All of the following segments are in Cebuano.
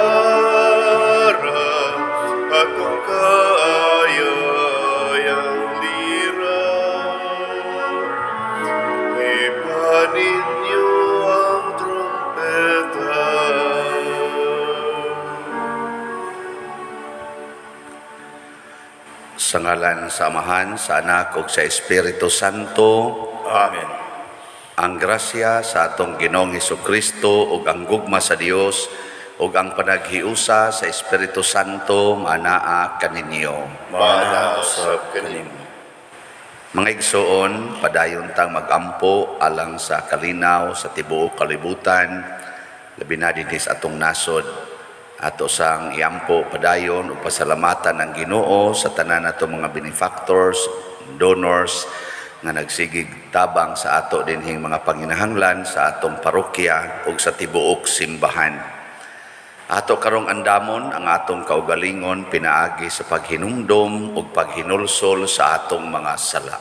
gitara atong kaayayang lira. Hipa ninyo ang trumpeta. Sa ngalan sa Amahan, sa Anak ug sa Espiritu Santo. Amen. Ang grasya sa atong Ginoong Kristo ug ang gugma sa Dios ug ang panaghiusa sa Espiritu Santo maanaa kaninyo. Maanaa usab kanimo. Mga igsoon, padayon tang magampo alang sa kalinaw sa tibuok kalibutan, labi na dinhi sa atong nasod. Ato sang iampo padayon ug pasalamatan ang Ginoo sa tanan nato mga benefactors, donors nga nagsigig tabang sa ato dinhing mga panginahanglan sa atong parokya ug sa tibuok simbahan. Ato karong andamon ang atong kaugalingon pinaagi sa paghinumdom ug paghinulsol sa atong mga sala.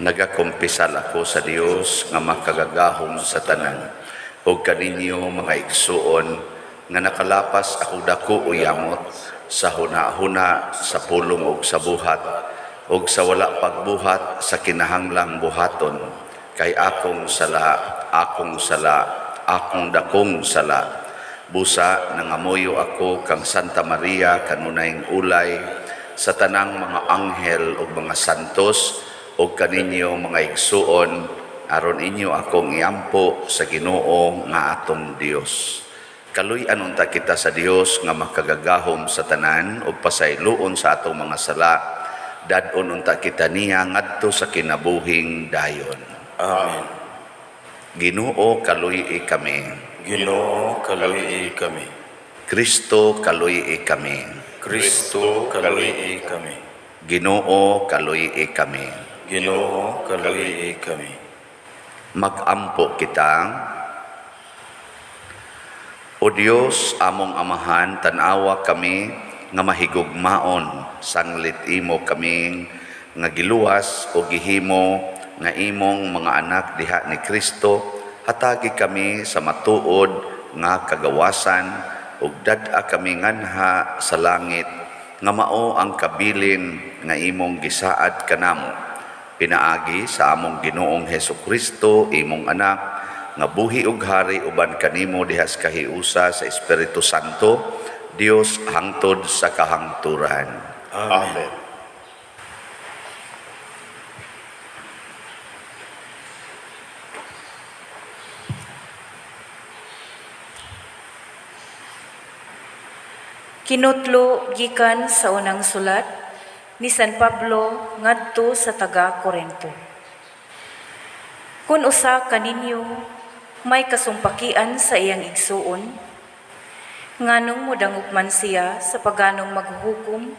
Nagakumpisal ako sa Dios nga makagagahom sa tanan ug kaninyo, mga igsuon, nga nakalapas ako dako o yamot sa huna-huna, sa pulong ug sa buhat ug sa wala pagbuhat sa kinahanglang buhaton, kay akong sala, akong sala, akong dakong sala. Busa nangamuyo ako kang Santa Maria, kanunayng ulay, sa tanang mga anghel ug mga santos, ug kaninyo, mga igsuon, aron inyo akong iampo sa Ginoo nga atong Dios. Kaluy-an unta kita sa Dios nga makagagahom sa tanan ug pasayloon sa atong mga sala. Dad-on unta kita niya ngadto sa kinabuhing dayon. Amen. Ginoo, kaluy-i kami. Ginoo, kaluy-i kami. Kristo, kaluy-i kami. Kristo, kaluy-i kami. Ginoo, kaluy-i kami. Ginoo, kaluy-i kami. Magampo kita. O Dios, among Amahan, tan-awa kami nga mahigugmaon sanglit imo kaming nga giluwas o gihimo nga imong mga anak diha ni Kristo. Hatagi kami sa matuod nga kagawasan ug dad-a kami nganha sa langit nga mao ang kabilin nga imong gisaad kanamo, pinaagi sa among Ginoong Hesus Kristo, imong anak, nga buhi ug hari uban kanimo diha sa kahiusa sa Espiritu Santo, Dios, hangtod sa kahangturan. Amen. Amen. Kinutlo gikan sa unang sulat ni San Pablo ngadto sa taga Korento. Kun usa kaninyo may kasumpakian sa iyang igsuon, nganong modangop man siya sa paganong maghuhukom,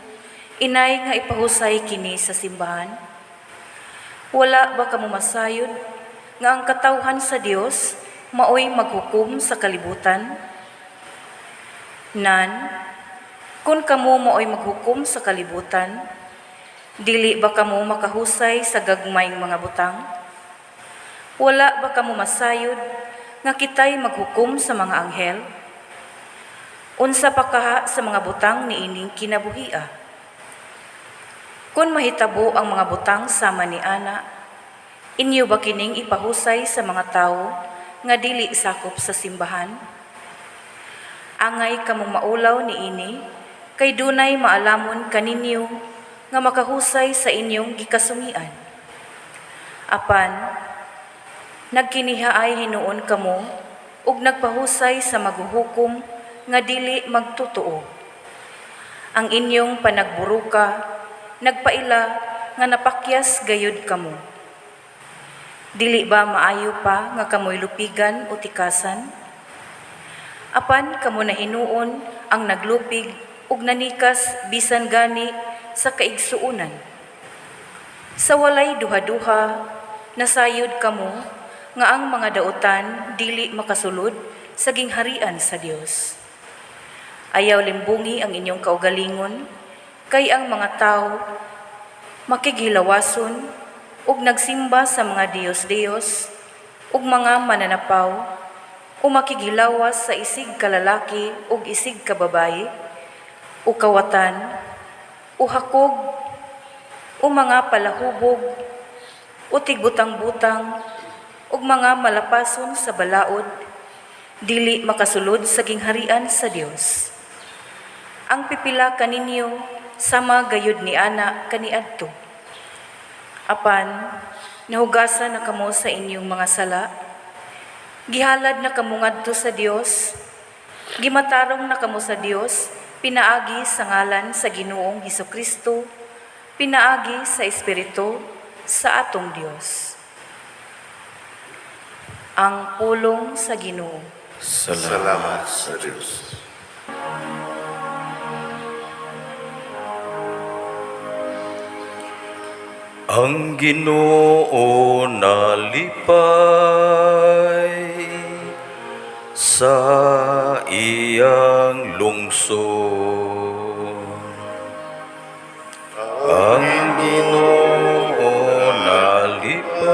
inay nga ipahusay kini sa simbahan? Wala ba kamo masayod nga ang katawhan sa Dios maoy maghukom sa kalibutan? Nan, kung kamo maoy maghukom sa kalibutan, dili ba kamo makahusay sa gagmayng mga butang? Wala ba kamo masayod nga kitay maghukom sa mga anghel? Unsa pa kaha sa mga butang niining kinabuhia? Kung mahitabo ang mga butang sama ni ana, inyo ba kining ipahusay sa mga tawo nga dili sakop sa simbahan? Angay kamong maulaw niini, kay dunay maalamon kaninyo nga makahusay sa inyong gikasungian. Apan nagkinihaay hinuon kamo ug nagpahusay sa maghuhukom nga dili magtotoo. Ang inyong panagburuka nagpaila nga napakyas gayud kamo. Dili ba maayo pa nga kamoy lupigan o tikasan? Apan kamo na hinuon ang naglupig ug nanikas bisan gani sa kaigsuonan. Sa walay duha-duha, nasayod kamo nga ang mga dautan dili makasulod sa gingharian sa Dios. Ayaw limbungi ang inyong kaugalingon, kay ang mga tao makighilawason ug nagsimba sa mga diyos-diyos ug mga mananapaw O makighilawas sa isig ka lalaki ug isig ka babayi, o kawatan, o hakog, o mga palahubog, o tigbutang-butang, ug mga malapason sa balaod, dili makasulod sa gingharian sa Dios. Ang pipila kaninyo sama gayud ni ana kaniadto. Apan nahugasan na kamo sa inyong mga sala, gihalad na kamo ngadto sa Dios, gimatarong na kamo sa Dios pinaagi sa ngalan sa Ginoong Hesukristo, pinaagi sa Espiritu sa atong Dios. Ang pulong sa Ginoo. Salamat sa Diyos. Ang Ginoo nalipay sa iyang lungsod. Ang Ginoo nalipay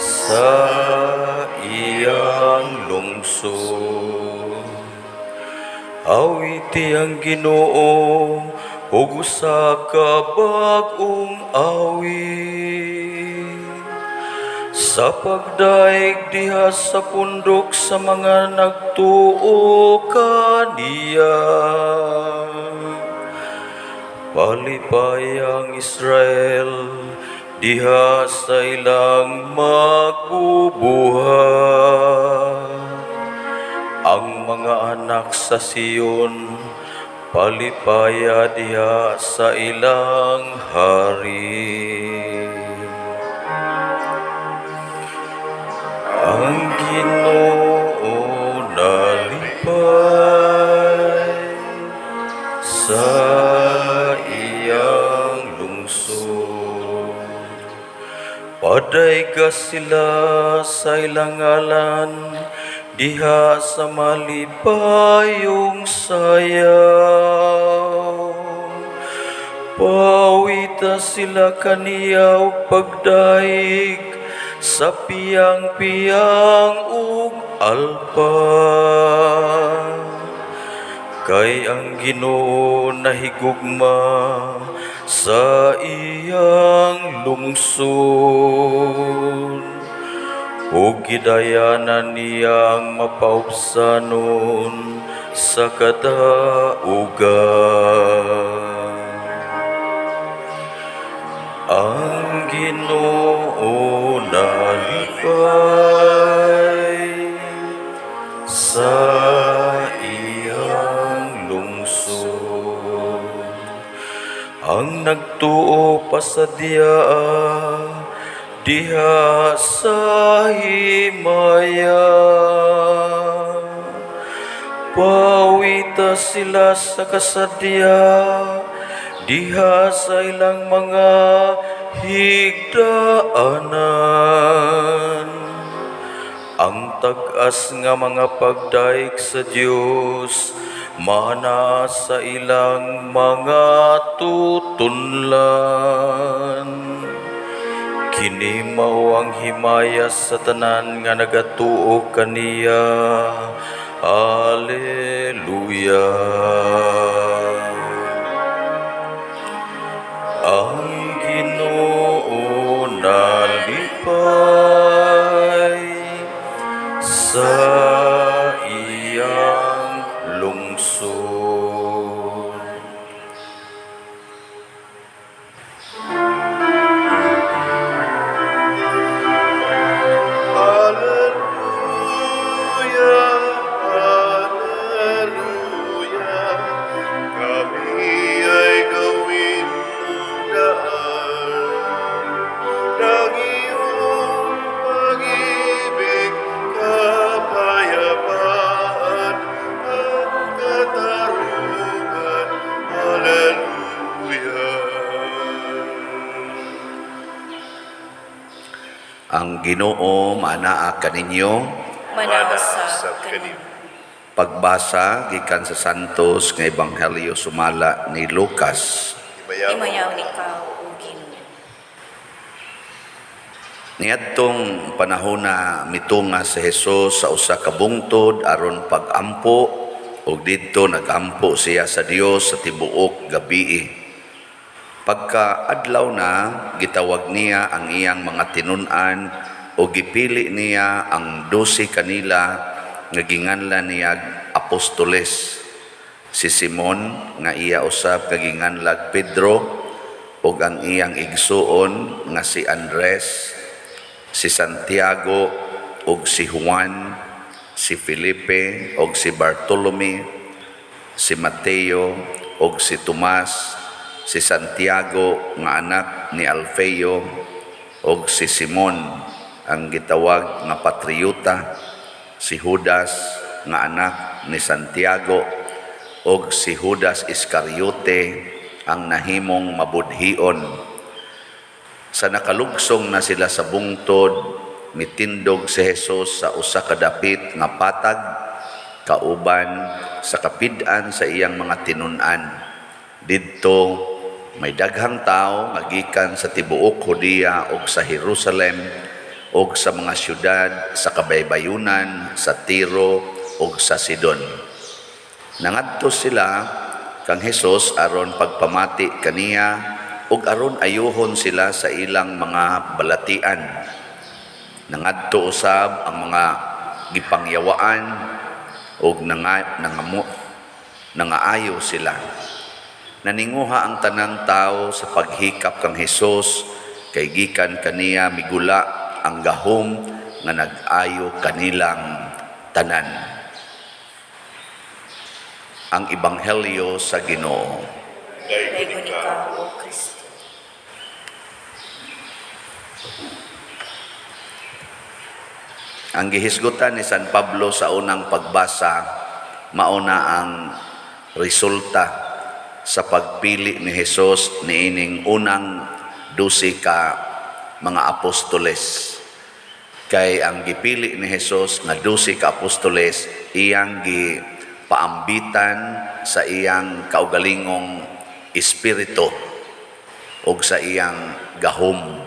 sa iyang lungsod. Awiti ang Ginoo ug usa ka bag-ong awit. Sa pagdaig diha sa pundok sa mga nagtuo kaniya. Palipay ang Israel diha sa ilang magbubuhat. Ang mga anak sa Sion, palipaya diha sa ilang hari. Ang Ginoo nalipay sa iyang lungsod. Padayga sila sa ilang ngalan diha sa malipayong sayaw. Pawita sila kaniya og pagdaig sa piyang-piyang ug alpa. Kay ang Ginoo nahigugma sa iyang lungsod, ug gidayanan niyang mapaubsanon sa kadaugan. Ang Ginoo nalipay sa iyang lungsod. Ang nagtuo pasadya diha sa himaya. Pawita sila sa kasadya diha sa ilang mga higdaanan. Ang tag-as nga mga pagdaig sa Dios mana sa ilang mga tutunlan. Kini mao ang himaya sa tanan nga nagatuo kaniya. Alleluia. Ang Ginoo nalipay sa iyang lungsod. Alleluia, Alleluia, kami ay gawin mong daan ng iyong pag-ibig, kapayapaan at katarungan. Alleluia. Ang Ginoo maanaa kaninyo. Manausap kanimo. Pagbasa gikan sa Santos nga Ebanghelyo sumala ni Lucas. Imayaw ikaw, O Ginoo. Niadtong panahon na mitunga si Jesus sa usa ka bungtod aron pag-ampo, ug didto nagampo siya sa Dios sa tibuok gabii. Pagka adlaw na, gitawag niya ang iyang mga tinun-an ug gipili niya ang 12 kanila nga ginganlan niya apostoles. Si Simon nga iya usab nga ginganlag Pedro, ug ang iyang igsuon nga si Andres, si Santiago ug si Juan, si Felipe ug si Bartolome, si Mateo ug si Tomas, si Santiago nga anak ni Alfeo ug si Simon ang gitawag nga patriota, si Judas nga anak ni Santiago ug si Judas Iscariote ang nahimong mabudhion. Sa nakalugsong na sila sa bungtod, mitindog si Jesus sa usa ka dapit nga patag kauban sa kapid-an sa iyang mga tinun-an. Didto may daghang tawo nga gikan sa tibuok Judea ug sa Jerusalem ug sa mga syudad sa kabaybayunan sa Tiro ug sa Sidon. Nangadto sila kang Hesus aron pagpamati kaniya ug aron ayuhon sila sa ilang mga balatian. Nangadto usab ang mga gipangyawaan ug nangaayo sila. Naninguha ang tanang tao sa paghikap kang Hesus kay gikan kaniya migula ang gahom nga nag-ayo kanilang tanan. Ang Ebanghelyo sa Ginoo. Daygon ikaw, O Kristo. Ang gihisgutan ni San Pablo sa unang pagbasa, mauna ang resulta sa pagpili ni Hesus niining unang 12 ka mga apostoles. Kay ang gipili ni Hesus nga 12 ka apostoles, iyang gipaambitan sa iyang kaugalingong espiritu ug sa iyang gahom.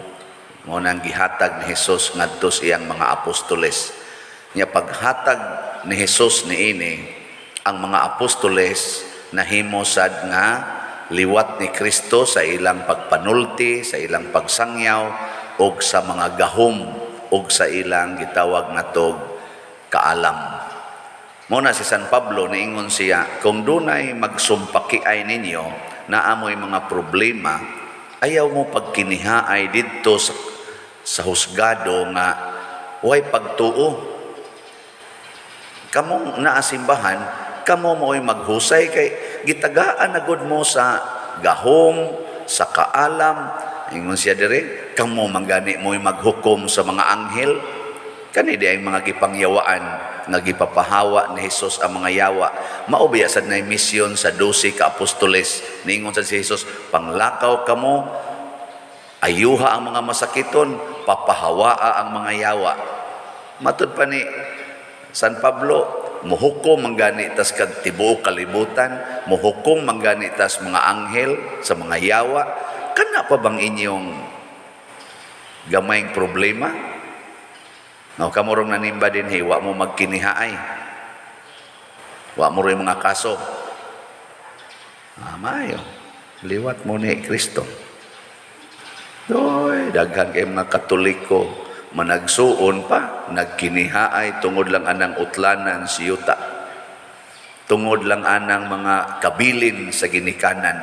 Mao nang gihatag ni Hesus ngadto sa iyang mga apostoles. Nya paghatag ni Hesus niini, ang mga apostoles nahimo sad nga liwat ni Kristo sa ilang pagpanulti, sa ilang pagsangyaw ug sa mga gahom ug sa ilang gitawag natog kaalam. Mao na si San Pablo niingon siya, kung dunay magsumpakiay ninyo na amoy mga problema, ayaw mo pagkinihaay didto sa husgado nga way pagtuo. Kamong naasimbahan, kamo mo'y maghusay kay gitagaan na gud mo sa gahom, sa kaalam. Ingon siya dire, kamo manggani mo'y maghukom sa mga anghel. Kani di ang mga gipangyawaan nga gipapahawa ni Hesus ang mga yawa. Mao biya sad nay misyon sa 12 ka apostoles. Niingon sad si Hesus, panglakaw kamo, ayuha ang mga masakiton, papahawaa ang mga yawa. Matud pa ni San Pablo, muhukom manggani tas kag tibuok kalibutan, muhukom manggani tas mga anghel sa mga yawa. Kana pa bang inyong gamayng problema? No, kamurong nanimba din, hey, wa mo magkinihaay. Wa mo rin mga kaso. Mayo. Liwat mo ni Kristo. Doy, daghan kay mga Katoliko, managsuon pa, nagkinihaay tungod lang anang utlanan si yuta. Tungod lang anang mga kabilin sa ginikanan.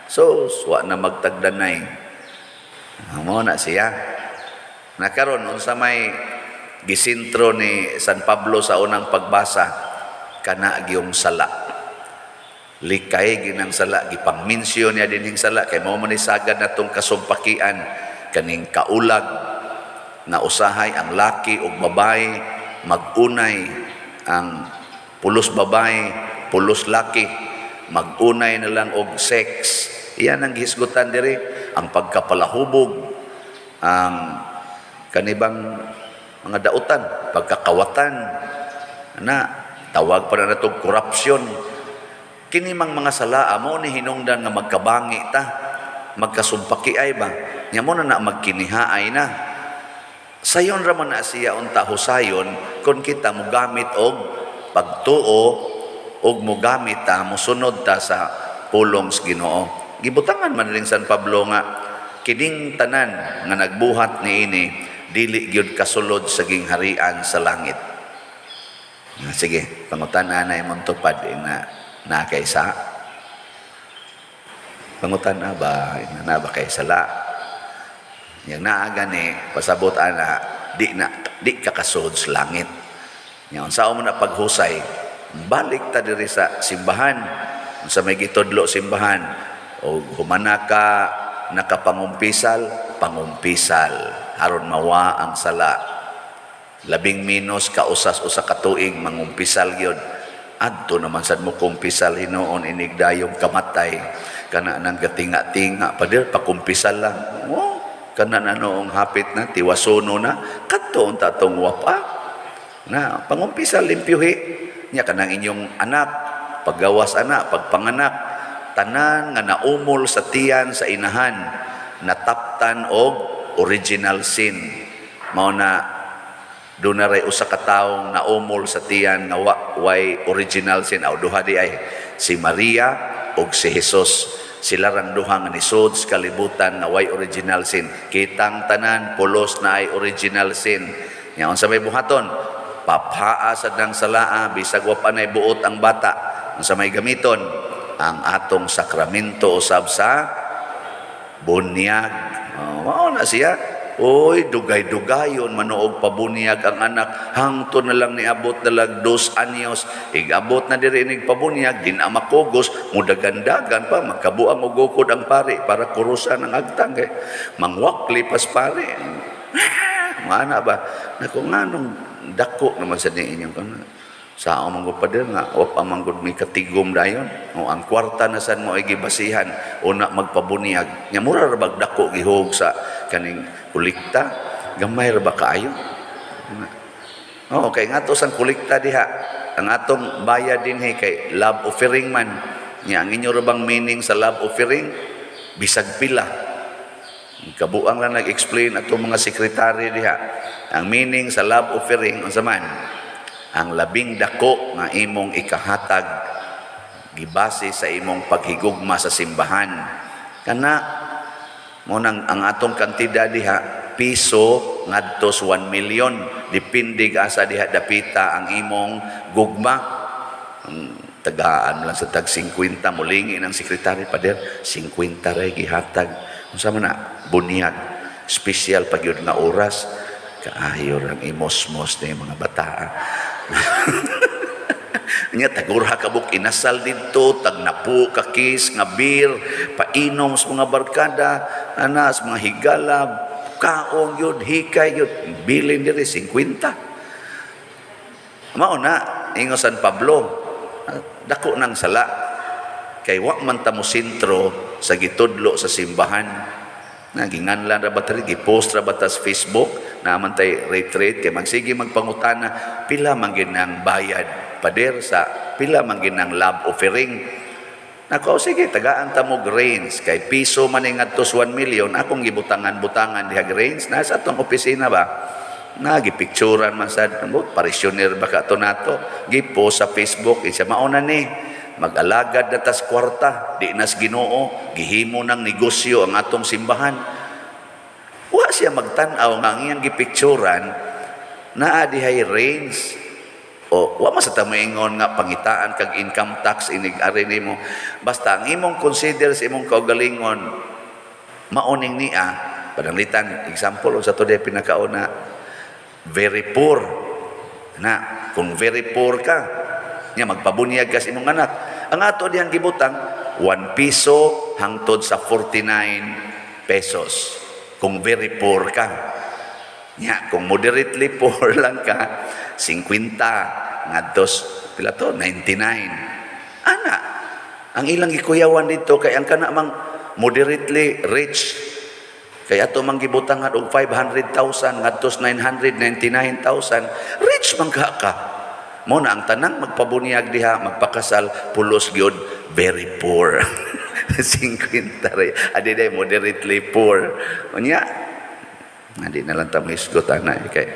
So, wa na magtagdanay. Mao na siya. Nakaron unsa may gisintro ni San Pablo sa unang pagbasa, kana gyung sala. Likay ginang sala, gipangminsyon niya dinhing sala kay mao man ni sagad natong kasumpakian kaning kaulag na usahay ang laki ug babae magunay, ang pulos babae, pulos laki, magunay na lang og sex. Iyan ang gihisgutan diri, ang pagkapalahubog, ang kanibang mga dautan, pagkakawatan, na tawag pa na natog korupsyon. Kini mang mga sala mo ni hinungdan nga magkabangi ta, magkasumpaki ay ba? Nya mo na na magkinihaay na. Sayon ra man na siya unta husayon kung kita mogamit og pagtuo og mogamit ta, mosunod ta sa pulong sa Ginoo. Gibutangan man rin San Pablo nga kining tanan nga nagbuhat niini dili gyud kasulod sa gingharian sa langit. Ah, sige, pangutan-a na imong tupad na na kay sa. Pangutan-a ba na ba kay sala? Yang naa gani pasabot ana, di na di ka kasud sa langit. Nya unsa mo na paghusay? Balik ta diri sa simbahan. Unsa may gitudlo simbahan? O humana ka nakapangumpisal, pangumpisal aron mawa ang sala. Labing minos kausas usa ka tuig mangumpisal gyud. Adto naman sad mo kumpisal hinuon inigdayong kamatay, kana nang gatinga-tinga, "Pader, pakumpisal lang." Oh, kana na noong hapit na tiwasuno na kadto unta tong wapa na pangumpisal, limpyuhi nya kanang inyong anak paggawas ana, pagpanganak, tanan nga naumol sa tiyan sa inahan nataptan og original sin. Mao na doon na ray usa ka taong naumol sa tiyan nga wa way original sin, aw duha di ay, si Maria ug si Jesus. Sila rang duha nga nisod sa kalibutan nga way original sin. Kitang tanan pulos na ay original sin. Nya unsa may buhaton? Paphaa sad ng salaa bisag wa pa nay buot ang bata. Unsa may gamiton? Ang atong sakramento usab sa bunyag. Oh, mao na siya. Uy, dugay-dugayon manuog pabunyag ang anak. Hangtod na lang niabot na lang 2 anyos. Igabot na diri inig pabunyag, di na makugos, mudagandagan pa, magkabuang og ukod ang pari para kurusan ang agtang. Eh. Mangwakli pas pare. Mana ba? Naku, nganong dako naman sa inyong kana. Sa ako man gud, pader, nga wa pa man gud may katigom dayon. O ang kwarta na san mo ay gibasihan una magpabunyag. Nya mura ra bag dako gihog sa kaning kolekta. Gamay ra ba kaayo? Oo, kay nga to sang kolekta diha. Ang atong bayad dinhi kay love offering man. Nya ang inyo ra bang meaning sa love offering? Bisag pila. Kabuang lang nag-explain atong mga sekretary diha. Ang meaning sa love offering unsa man? Ang labing dako nga imong ikahatag gibase sa imong paghigugma sa simbahan. Kana mo nang ang atong kantidad diha piso ngadto sa 1 million, depende asa diha dapita ang imong gugma. Ang tagaan lang sa tag 50, mulingi ng sekretary, "Pader, 50 ray gihatag." Unsa man na? Bunyag, special pag yun nga oras. Kaayo rang imosmos ni mga bata. Nya tagurha kabuk inasal didto, tag napo ka case nga beer, painom sa mga barkada, ana sa mga higala, kaon yun, hikay yun, bilin diri 50. Mao na, ingon San Pablo, dako ng sala. Kay wa man ta mo sentro sa gitudlo sa simbahan. Na ginganlan ra ba ta rin, gipost ra ba ta sa Facebook, na man tay rate kay magsige magpangutana pila man gid nang bayad, pader, sa pila man gid nang love offering. Nako, sige, tagaan ta mo range kay piso man ni ngadto sa 1 million. Akong gibutangan-butangan diha range na sa atong opisina ba, na gipicturan man sad mo, parishioner ba ka to nato, gipost sa Facebook isa. Mauna ni mag-alagad na tas kwarta, di nas Ginoo, gihimo ng negosyo ang atong simbahan. Wa siya magtan-aw nga ang iyang gipicturan naa dihay range. O wa man sa ta moingon nga pangitaan kag income tax inig ari nimo. Basta ang imong consider sa imong kaugalingon, maoning niya pananglitan. Example sa to pinakauna, very poor na. Kung very poor ka nya magpabunyag ka sa imong anak, ang ato dihang gibutang 1 piso hangtod sa 49 pesos kung very poor ka. Nya kung moderately poor lang ka, 50 ngadto pila to, 99. Ana ang ilang gikuyawan dito kay ang kana mang moderately rich, kay ato mang gibutangan og 500,000 ngadto 999,000, rich man ka ka. Mo na ang tanang magpabunyag diha, magpakasal, pulos gyud very poor. 50 ray. Adi day moderately poor. Unya, Hindi na lang ta mahisgot ana eh, kay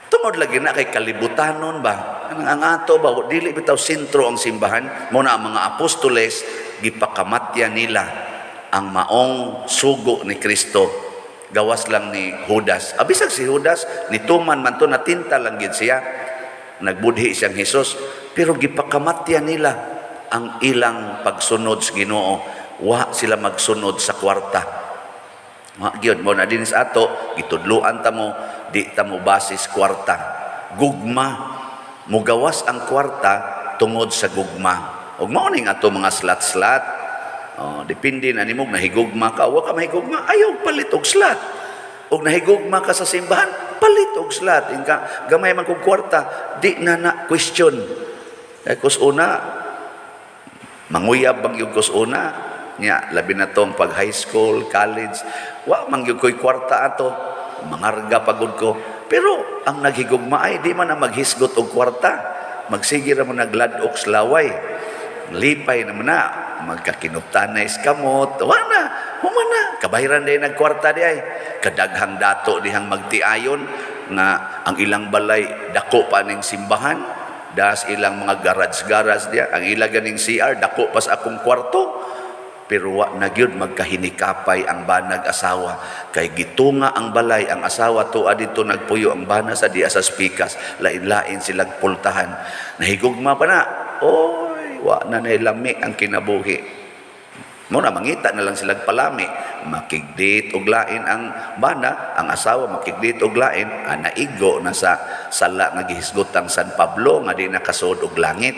tungod lagi na kay kalibutanon ba ang ato ba, dili bitaw sentro ang simbahan. Mo na ang mga apostoles, gipakamatya nila ang maong sugo ni Kristo, gawas lang ni Judas. Abisag si Judas nituman man to, natinta lang gid siya, nagbudhi siyang Hesus, pero gipakamatya nila ang ilang pagsunod sa Ginoo. Wa sila magsunod sa kwarta. Wa gyud. Mo na din sa ato gitudloan ta mo, di ta mo basis kwarta, gugma. Mugawas ang kwarta tungod sa gugma. Ug mao ning ato mga slat-slat. Oh, depende na nimo, nahigugma ka, wa ka mahigugma, ayaw palit og slat. Ug nahigugma ka sa simbahan, palit og slat. Inka gamay man kog kwarta, di na na question. Kay kus una manguyab bang yung kus una nya, labi na tong pag high school, college, wa man gyud ko'y kwarta ato, mangarga pagod ko. Pero ang naghigugma ay di man na maghisgot og kwarta, magsige ra mo nagladok sa laway, lipay naman na magkakinuptanay sa kamot, wa na human na kabahiran day nagkwarta di ay kadaghang dato dihang magtiayon nga ang ilang balay dako pa ning simbahan, das ilang mga garage-garage diya, ang ila ganing CR dako pa sa akong kwarto, pero wa na gyud magkahinikapay ang banag asawa kay gitunga ang balay. Ang asawa tuwa dito nagpuyo, ang bana sa diya sa spikas. Lain-lain silang pultahan. Nahigugma pa na, oy, wa na lami ang kinabuhi mo na. Mangita na lang silang palami, makigdate og lain ang bana, ang asawa makigdate og lain, naigo na sa sala nga gihisgotang San Pablo nga di nakasuod og langit.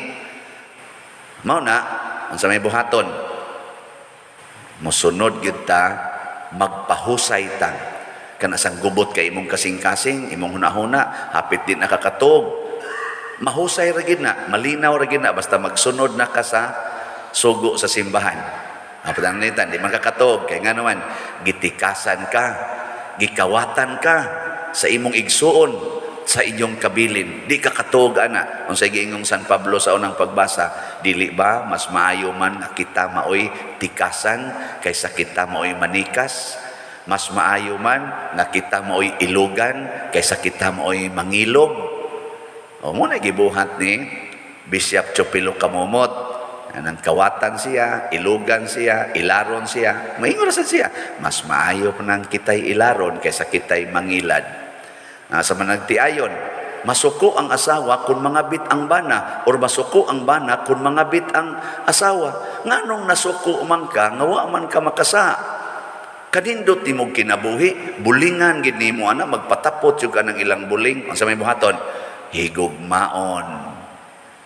Mao na unsa may buhaton, mosunod gyud ta, magpahusay ta. Kana sang gubot kay imong kasing-kasing, imong hunahuna, hapit di nakakatog, mahusay ra gid na, malinaw ra gid na, basta magsunod na ka sa sugo sa simbahan. Apatangitan, di man kakatog, kay nga naman, gitikasan ka, gikawatan ka sa imong igsuon, sa inyong kabilin. Di ka katog, ana. Unsay giingong San Pablo sa unang pagbasa, dili ba mas maayo man nga kita maoy tikasan kaysa kita maoy manikas? Mas maayo man nga kita maoy ilugan kaysa kita maoy mangilog. O mo na gibuhat ni Bishop Chopilo Camomot. Anang kawatan siya, ilugan siya, ilaron siya, maingon ra sad siya. Mas maayo pa nang kita'y ilaron kaysa kita'y mangilad. Sa managtiayon, masuko ang asawa kung mangabit ang bana or masuko ang bana kung mangabit ang asawa. Nganong nasuko man ka, nga wa man ka makasa? Kanindot nimo kinabuhi, bulingan gid nimo ana, magpatapot jud ka ng ilang buling. Unsa may buhaton? Higugmaon.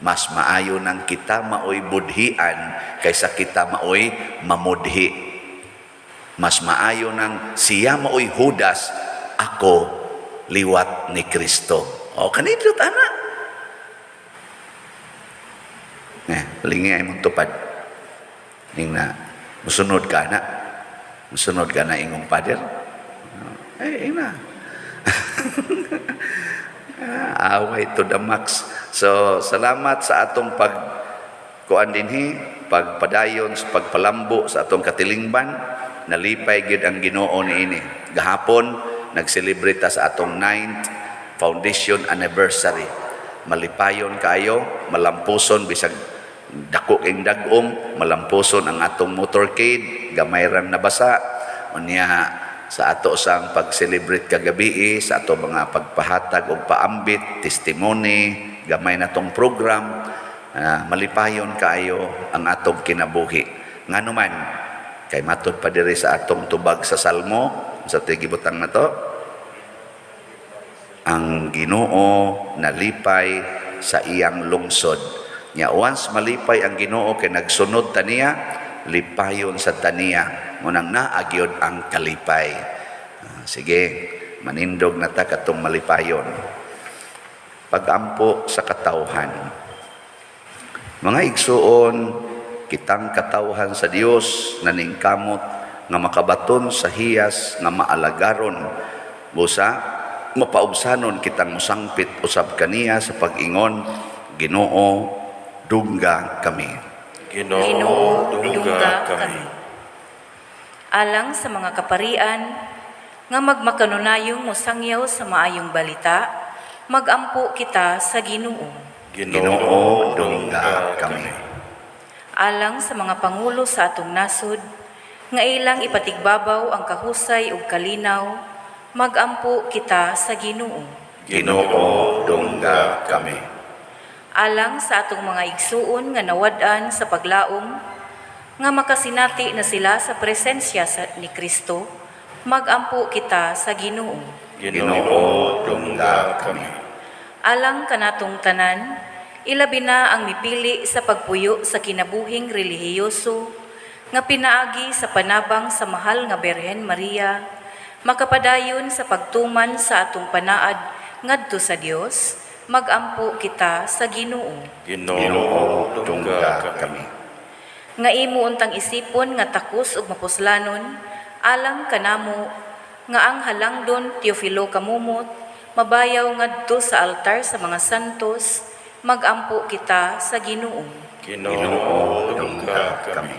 Mas maayo nang kita maoy budhian kaysa kita maoy mamudhi. Mas maayo nang siya maoy Judas, ako liwat ni Kristo. O kanindot ana. Eh, lingi ay mong tupad. Ning na, musunod ka na. Musunod ka na ingong pader. Eh, ina. Away to the max. So, salamat sa atong pag kuan dinhi, pagpadayon sa pagpalambo sa atong katilingban. Nalipay gyud ang Ginoo niini. Gahapon nag-celebrate ta sa atong 9th foundation anniversary. Malipayon kaayo, malampuson bisag dako king dagom, malampuson ang atong motorcade, gamay rang nabasa. Unya sa ato sang pag-celebrate kagabi, sa ato mga pagpahatag og paambit, testimony, gamay na tong program, malipayon kaayo ang atong kinabuhi. Ngano man, kay matud pa diri sa atong tubag sa Salmo, sa tigibutang na to, ang Ginoo nalipay sa iyang lungsod. Nya once malipay ang Ginoo kay nagsunod taniya, lipayon sa taniya. Munang naagyod ang kalipay. Sige, manindog na ta katong malipayon. Pagampo sa katawhan. Mga igsuon, kitang katawhan sa Dios naningkamot nga makabaton sa hiyas nga maalagaron. Busa, mapaubsanon kitang musangpit usab kaniya sa pag-ingon, "Ginoo, dungga kami." Ginoo, Ginoo, dungga kami. Alang sa mga kaparian, nga magmakanunayong mosangyaw sa maayong balita, magampo kita sa Ginoo. Ginoo, dungga kami. Alang sa mga pangulo sa atong nasod, nga ilang ipatigbabaw ang kahusay ug kalinaw, magampo kita sa Ginoo. Ginoo, dungga kami. Alang sa atong mga igsuon nga nawad-an sa paglaom, nga makasinati na sila sa presensya ni Kristo, magampo kita sa Ginoo. Ginoo, dungga kami. Alang kanatong tanan, ilabi na ang mipili sa pagpuyo sa kinabuhing relihiyoso, nga pinaagi sa panabang sa mahal nga Berhen Maria, makapadayon sa pagtuman sa atong panaad ngadto sa Dios, magampo kita sa Ginoo. Ginoo, dungga kami. Nga imo untang isipon nga takos ug mapuslanon alang kanamo nga ang halangdon Teofilo Camomot mabayaw ngadto sa altar sa mga santos, magampo kita sa Ginoo. Ginoo, dungga kami.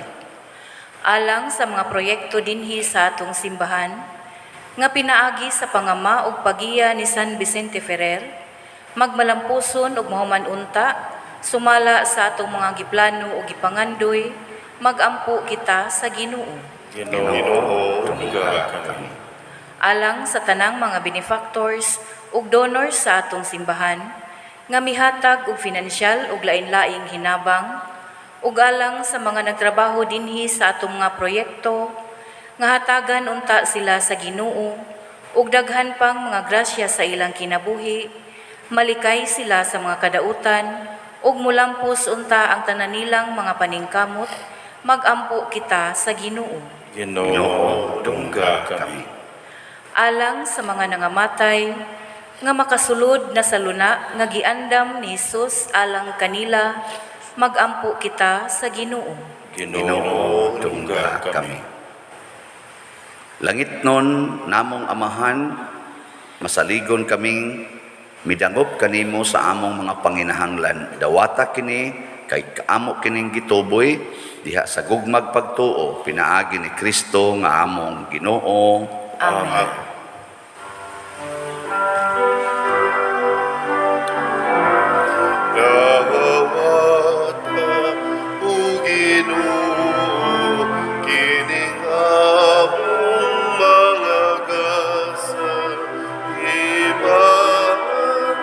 Alang sa mga proyekto dinhi sa atong simbahan nga pinaagi sa pangama ug pagiya ni San Vicente Ferrer, magmalampuson ug mahuman unta sumala sa atong mga giplano ug gipangandoy, magampo kita sa Ginoo. Ginoo, dungga kami. Alang sa tanang mga benefactors ug donors sa atong simbahan nga mihatag og finansyal ug lain-laing hinabang, ug alang sa mga nagtrabaho dinhi sa atong mga proyekto, nga hatagan unta sila sa Ginoo ug daghan pang mga grasya sa ilang kinabuhi, malikay sila sa mga kadautan ug mulampos unta ang tanan nilang mga paningkamot, magampo kita sa Ginoo. Ginoo, dungga kami. Alang sa mga nangamatay nga makasulod na sa luna nga giandam ni Hesus alang kanila, magampo kita sa Ginoo. Ginoo, dungga kami. Langitnon namong Amahan, masaligon kaming midangop kanimo sa among mga panginahanglan. Dawata kini kay kaamo kining gituboy diha sa gugmag pagtuo pinaagi ni Kristo nga among Ginoo. Amen. Dawata, o Ginoo, kining among mga gasa, himaan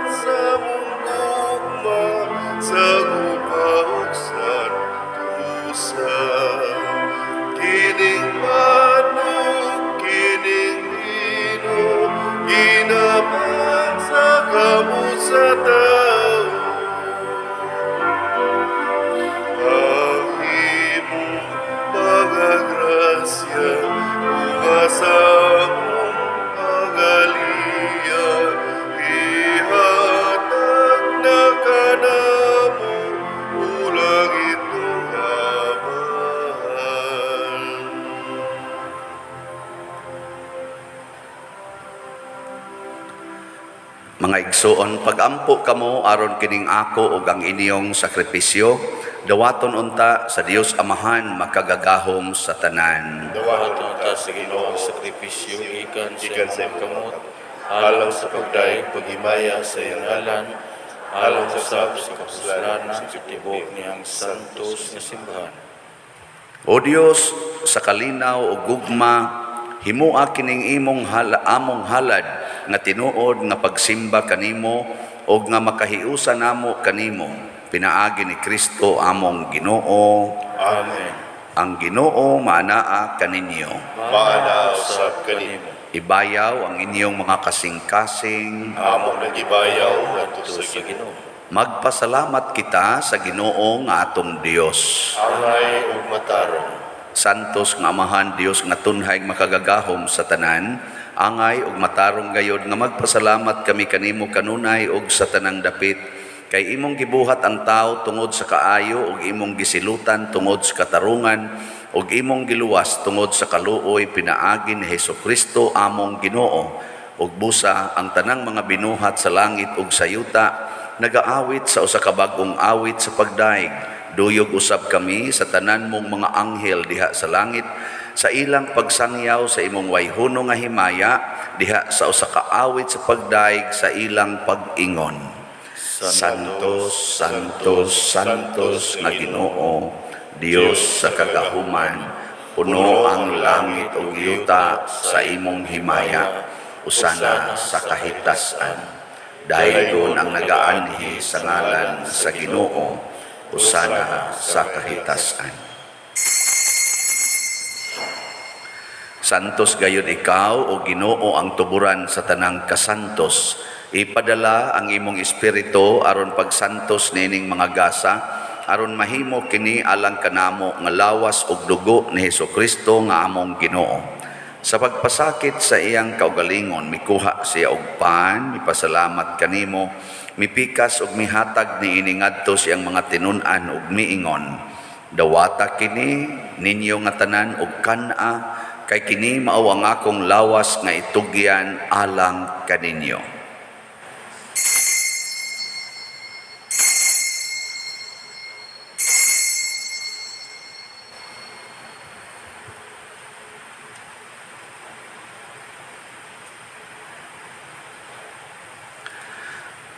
sa among gugma, sa gupa ug santusa. Kining manok, kining lino, ginaman sa kamot sa tao. Ang imong mga grasya, unga sa among pagaliya, ihatag na kanamo, o langitnong Amahan. Mga igsoon, pagampo kamo aron kining ako ug ang inyong sakripisyo, dawaton unta sa Dios Amahan makagagahom sa tanan. Dawaton unta sa Ginoo ang sakripisyo gikan sa Gikan sa imong imong kamot, kamot, alang sa pagdayeg paghimaya sa iyang ngalan, alang usab sa kapuslanan sa tibuok niyang santos nga simbahan. O Dios, sa kalinaw ug gugma, himoa kining imong among halad nga tinuod nga pagsimba kanimo ug nga makahiusa namo kanimo pinaagi ni Kristo among Ginoo. Amen. Ang Ginoo maanaa kaninyo. Maana usab kanimo. Ibayaw ang inyong mga kasing-kasing. Amo nagibayaw ngadto Sa sa Ginoo. Ginoo. Magpasalamat kita sa Ginoo nga atong Dios. Angay ug matarong. Santos nga Amahan, Dios nga tunhay makagagahom sa tanan, angay ug matarong gayod nga magpasalamat kami kanimo kanunay ug sa tanang dapit, kay imong gibuhat ang tao tungod sa kaayo ug imong gisilutan tungod sa katarungan ug imong giluwas tungod sa kaluoy pinaagi ni Hesukristo among Ginoo. Ug busa ang tanang mga binuhat sa langit ug sa yuta nagaawit sa usa ka bag-ong awit sa pagdaig. Duyog usab kami sa tanan mong mga anghel diha sa langit sa ilang pagsangyaw sa imong wayhono nga himaya. diha sa usa ka awit sa pagdayeg sa ilang pag-ingon. Santos, Santos, Santos nga Ginoo, Dios sa kagahuman, puno ang langit ug yuta sa imong himaya, usana sa kahitasan. Daygon ang nagaanhi sa ngalan sa Ginoo, usana sa kahitasan. Santos gayud ikaw o Ginoo, ang tuburan sa tanang kasantos. Ipadala ang imong espiritu aron pagsantos niining mga gasa, aron mahimo kini alang kanamo nga lawas ug dugo ni Hesukristo nga among Ginoo. Sa pagpasakit sa iyang kaugalingon, mikuha siya og pan, mipasalamat kanimo, mipikas ug mihatag niini ngadto sa iyang mga tinun-an ug miingon: "Dawata kini ninyo nga tanan ug kan-a, kay kini mao ang akong lawas nga itugyan alang kaninyo."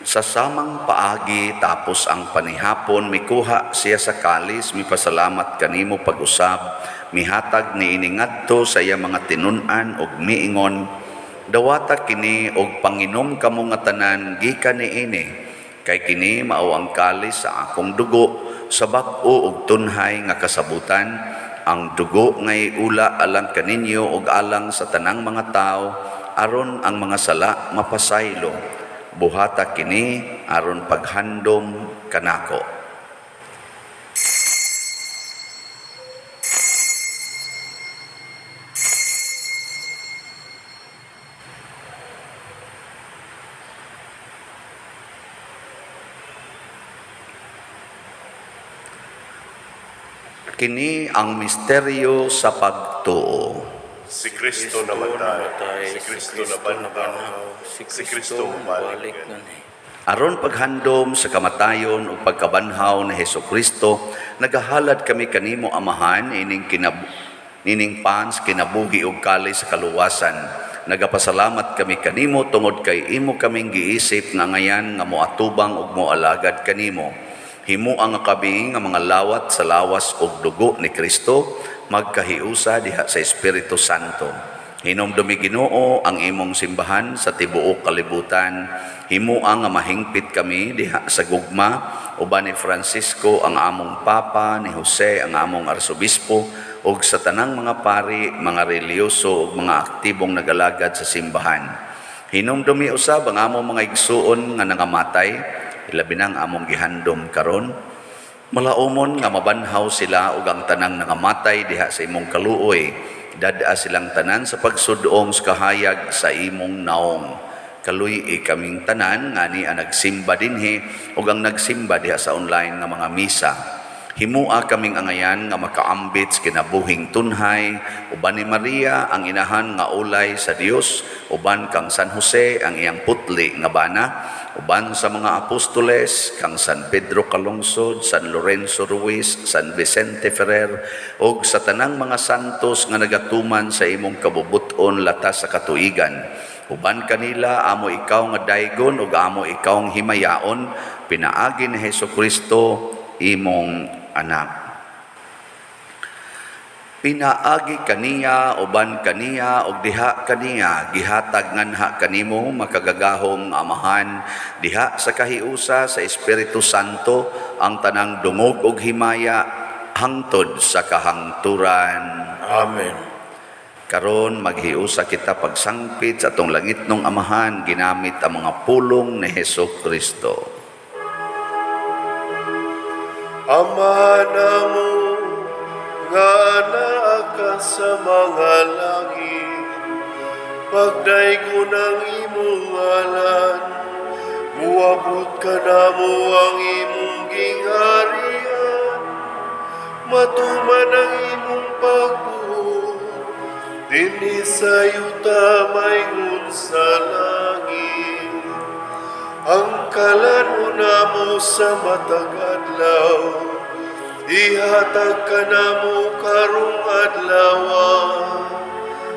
Sa samang paagi, tapos ang panihapon, mikuha siya sa kalis, mipasalamat kanimo pag-usab, mihatag niini ngadto sa iya mga tinun-an ug miingon: "Dawata kini og panginom kamo nga tanan gikan niini, kay kini mao ang kalis sa akong dugo sa bag-o ug tunhay nga kasabutan, ang dugo nga iula alang kaninyo ug alang sa tanang mga tawo aron ang mga sala mapasaylo. Buhata kini aron paghandom kanako." Kini ang misteryo sa pagtuo. Si Kristo namatay, si Kristo nabanhaw, si si Kristo Kristo mubalik mubalik nganhi. Aron paghandom sa kamatayon ug pagkabanhaw ni Hesukristo, nagahalad kami kanimo, Amahan, ining pan sa kinabuhi ug kalis sa kaluwasan. Nagapasalamat kami kanimo tungod kay imo kaming giisip nga ngayan nga moatubang ug moalagad kanimo. Himoa nga kami nga mga lawat sa lawas ug dugo ni Kristo magkahiusa diha sa Espiritu Santo. Hinumdumi, Ginoo, ang imong simbahan sa tibuok kalibutan. Himoa nga mahingpit kami diha sa gugma uban ni Francisco ang among Papa, ni Jose ang among Arsobispo, ug sa tanang mga pari, mga relihiyoso ug mga aktibong nagalagad sa simbahan. Hinumdumi usab ang among mga igsuon nga nangamatay, ilabi na ang among gihandom karon. Malaumon nga mabanhaw sila ug ang tanang nangamatay diha sa imong kaluoy. Dad-a silang tanan sa pagsudong sa kahayag sa imong naong. Kaluy-i kaming tanan ngani ang nagsimba dinhi ug ang nagsimba diha sa online nga mga misa. Himua kaming angayan nga makaambit sa kinabuhing tunhay uban ni Maria ang inahan nga ulay sa Dios, uban kang San Jose ang iyang putli nga bana, uban sa mga apostoles kang San Pedro Calungsod, San Lorenzo Ruiz, San Vicente Ferrer, ug sa tanang mga santos nga nagatuman sa imong kabubuton latas sa katuigan. Uban kanila amo ikaw nga daygon ug amo ikaw nga himayaon pinaagi ni Hesukristo imong anak. Pinaagi kaniya, uban kaniya, ug diha kaniya, gihatag nganha kanimo, makagagahom nga Amahan, diha sa kahiusa sa Espiritu Santo, ang tanang dungog ug himaya hangtod sa kahangturan. Amen. Karon maghiusa kita pagsangpit sa atong langitnong Amahan ginamit ang mga pulong ni Hesus Kristo. Ama namo nga naa ka sa mga langit, pagdaygon ang imong ngalan, muabot kanamo ang imong gingharian, matuman ang imong pagbuot, dinhi sa yuta maingon sa langit. Ang kalan-on namo sa matag adlaw, ihatag kanamo karong adlaw.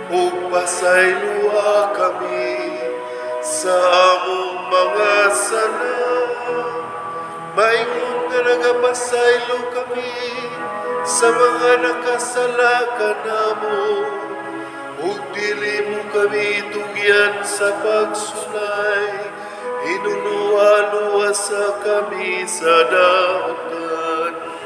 Ug pasayloa kami sa among mga sala, maingon nga nagapasaylo kami sa mga nakasala kanamo. Ug dili mo kami tugyan sa pagsulay, hinulua-luwasa kami sa dautan.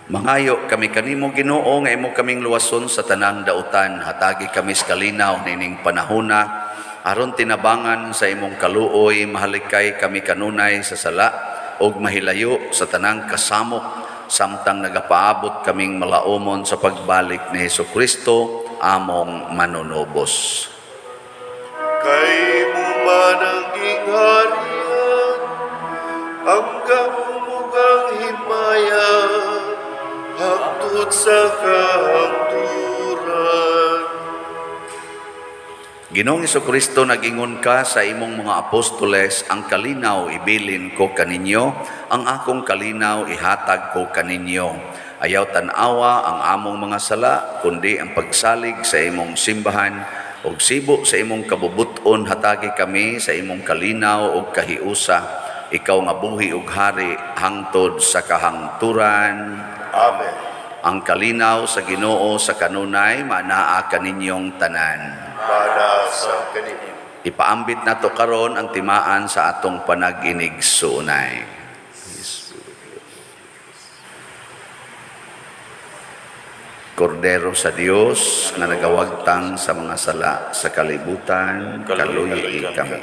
Mangayo kami kanimo, Ginoo, nga imo kaming luwason sa tanang dautan. Hatagi kami sa kalinaw nining panahona aron tinabangan sa imong kaluoy mahalikay kami kanunay sa sala ug mahilayo sa tanang kasamok samtang nagapaabot kaming malaumon sa pagbalik ni Hesukristo among manunubos. Kay imo man ang gingharian, ang gahom ug ang himaya, hangtod sa kahangturan. Ginoong Kristo, nagingon ka sa imong mga apostoles, "Ang kalinaw ibilin ko kaninyo, ang akong kalinaw ihatag ko kaninyo." Ayaw tan-awa ang among mga sala, kundi ang pagsalig sa imong simbahan, ug sibo sa imong kabubut-on hatagi kami sa imong kalinaw ug kahiusa. Ikaw nga buhi ug hari hangtod sa kahangturan. Amen. Ang kalinaw sa Ginoo sa kanunay maanaa kaninyong tanan. Maanaa sa kanimo. Ipaambit nato karon ang timaan sa atong panag-inigsuonay. Kordero sa Dios nga nagawagtang sa mga sala sa kalibutan, kaluyi kami.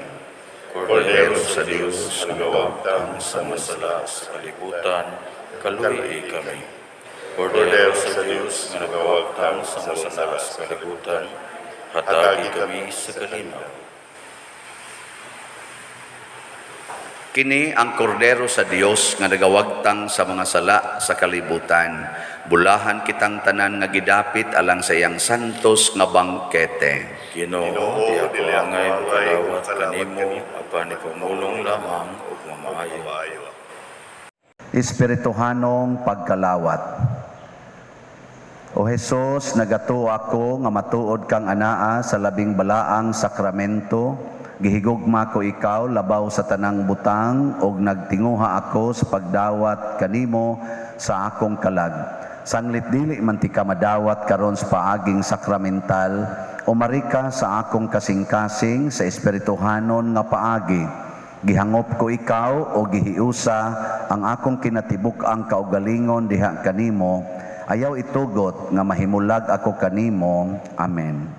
Kordero sa Dios nga nagawagtang sa mga sala sa kalibutan, kaluyi kami. Kordero sa Dios nga nagawagtang sa mga sala sa kalibutan, hatagi kami sa kalinaw. Kini ang kordero sa Dios nga nagawagtang sa mga sala sa kalibutan. Bulahan kitang tanan nga gidapit alang sa iyang santos nga bangkete. Ginoo, Ginoo, di ako dili ako angay angay mokalawat mokalawat kanimo, kanimo, apan ipamulong lamang ug mamaayo. Maayo. Espirituhanong pagkalawat. O Hesus, nagatuo ako nga matuod kang anaa sa labing balaang sakramento. Gihigugma ko ikaw labaw sa tanang butang ug nagtinguha ako sa pagdawat kanimo sa akong kalag. Sanglit dili man tika madawat karon sa paaging sakramental, umari ka sa akong kasing-kasing sa espirituhanon nga paagi. Gihangop ko ikaw o gihiusa ang akong kinatibuk-ang kaugalingon diha kanimo. Ayaw itugot nga mahimulag ako kanimo. Amen.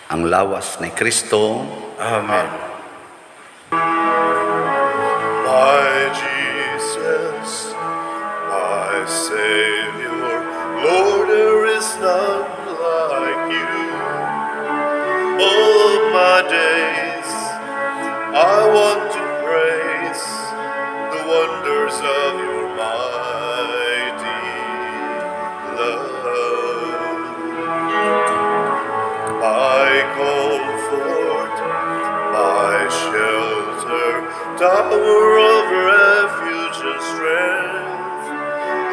Ang lawas ni Kristo. Amen. My Jesus, my Savior, Lord, there is none like you. All of my days, I want to praise the wonders of your mighty love. My comfort, my shelter, tower of refuge and strength.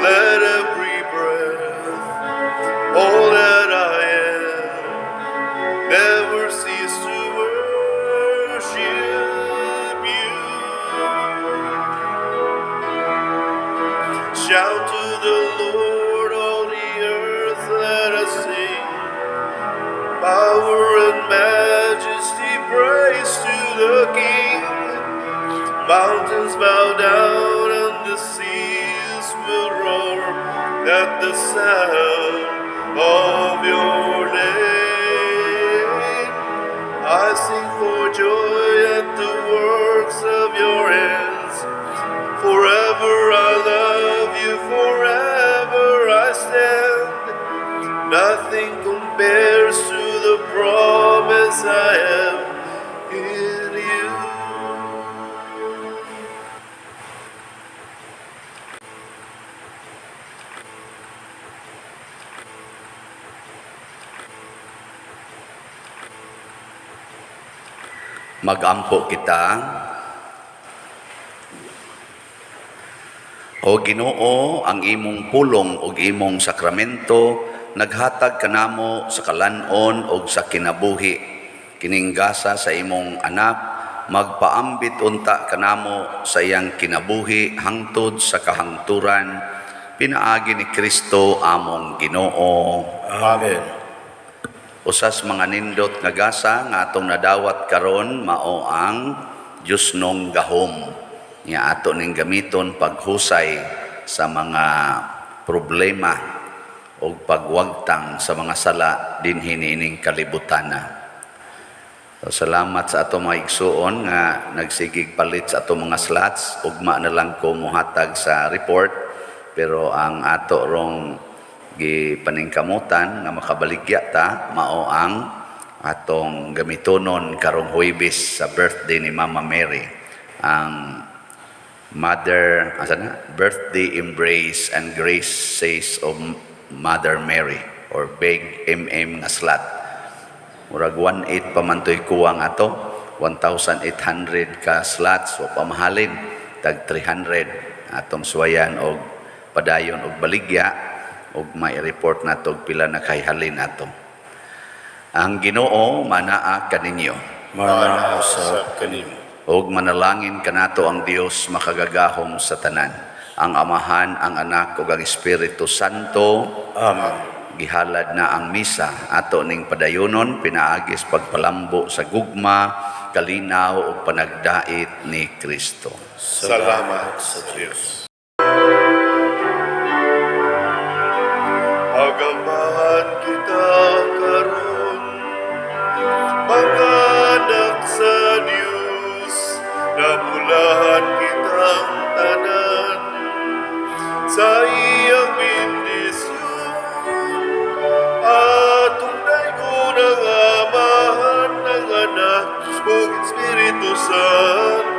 Let every breath, all that I am, never cease to worship you. Shout to the Lord, all the earth, let us sing. Power and majesty, praise to the King. Mountains bow down and the seas will roar at the sound of your name. I sing for joy at the works of your hands. Forever I love you, forever I stand. Nothing compares to the promise I have in you. Magampo kita. O Ginoo, ang imong pulong ug imong sakramento naghatag kanamo sa kalan-on ug sa kinabuhi. Kining gasa sa imong anak magpaambit unta kanamo sa iyang kinabuhi hangtod sa kahangturan, pinaagi ni Kristo among Ginoo. Amen. Usas mga nindot nga gasa nga atong nadawat karon mao ang Diyosnong gahom nga ato ning gamiton paghusay sa mga problema o pagwagtang sa mga sala dinhi niining kalibutana. So, salamat sa ato mga igsuon nga nagsigig palit sa ato mga slots. Ugma na lang ko muhatag sa report, pero ang ato rong gipaningkamutan nga makabaligya ta mao ang atong gamitonon karong Huwebes sa birthday ni Mama Mary, ang Mother asa na, Birthday Embrace and Grace Says of Mother Mary or Big MM nga slot. Murag 1.8 pa man to'y kuwang ato, 1,800 ka slots o pamahalin tag 300 atong suwayan og padayon og baligya og may report nato og pila na kayhalin ato. Ang Ginoo manaa kaninyo. Manaa usab kanimo. Og manalangin kanato ang Dios makagagahom sa tanan, ang Amahan, ang Anak ug ang Espiritu Santo. Amen. Gihalad na ang misa. Ato ning padayonon pinaagi sa pagpalambo sa gugma, kalinaw ug panagdait ni Kristo. Salamat sa Dios. Agamahan kita karon, mga anak sa Diyos, nabulahan kitang tanan sa iyang bendisyon. Atong daygon ang Amahan, ng Anak, ug Espiritu Santo.